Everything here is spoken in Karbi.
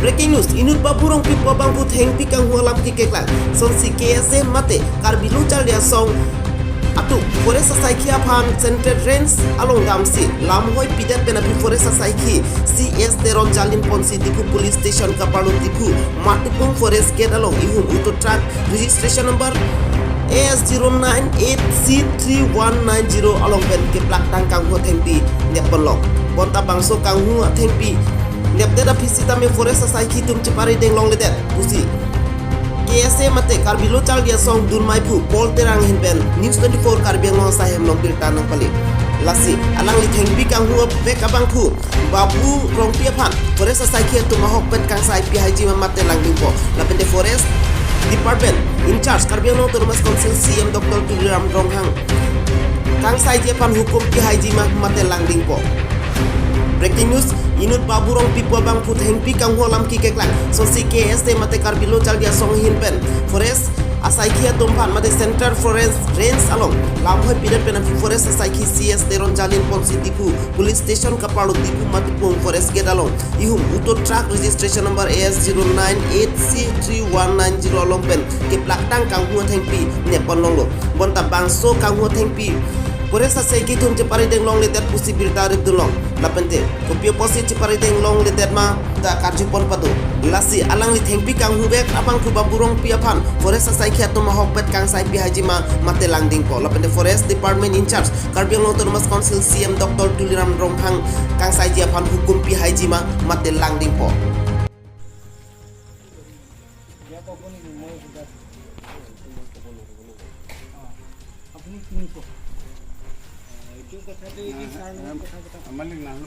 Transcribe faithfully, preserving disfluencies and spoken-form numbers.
Breaking news, inut Babu Rongpi pu abangphu thengpi kanghu alam kekeklang. Sonsi K S A mate Karbi Lo Charli Asong atum forest asaikhi aphan Central Range along damsi lamhoi pidet pen aphi forest asaikhi C S Teron jalin ponsi Diphu Police Station kaparlo Diphu Matipung Forest Gate along ihum auto truck registration number A S zero nine eight C three one nine zero along pen keplak tang kanghu athengpi nep ponlong. Bonta bangso kanghu athengpi nepdet aphi sitame forest asaikhi atum chepari deng longledet pusi K S A mate Karbi Lo Charli Asong dunmai phu Paul Terang ahin pen News twenty-four Karbi Anglong asai hem along birta nangpale. Lasi alangli thengpi kanghu avek abangphu Babu Rongpi aphan forest asaikhi atum ahokpet kangsai pihaiji ma mate langdingpo. Lapente Forest Department in charge Karbi Anglong Autonomous Council C M Doctor Tuliram Ronghang kangsaiji aphan hukum pihaiji ma mate langdingpo. Breaking news, inut Babu Rongpi pu abangphu thengpi kanghu alam kekeklang. Sonsi K S A mate Karbi Lo Charli Asong ahin pen forest asaikhi atum aphan mate Central Forest Range along lamhoi pidet pen aphi forest asaikhi C S Teron jalin ponsi Diphu Police Station kaparlo Diphu Matipung Forest Gate along ihum auto truck registration number A S zero nine eight C three one nine zero along pen keplak tang kanghu athengpi nep ponlonglo. Bonta bangso kanghu athengpi forest asaikhi atum chepari deng longledet pusi birta rit dunlong. Lapente kopi apotsi chepari deng longledet ma ta karju pon pado. Lasi alangli thengpi kanghu avek abangphu Babu Rongpi aphan forest asaikhi atum ahokpet kangsai pihaiji ma mate langdingpo. Lapente Forest Department in charge Karbi Anglong Autonomous Council C M Doctor Tuliram Ronghang kangsaiji aphan hukum pihaiji ma mate langdingpo. আপুনি কি ক'ব? এইটো কথাটো এই কি কাৰণ কথা পতা আমাৰ নাম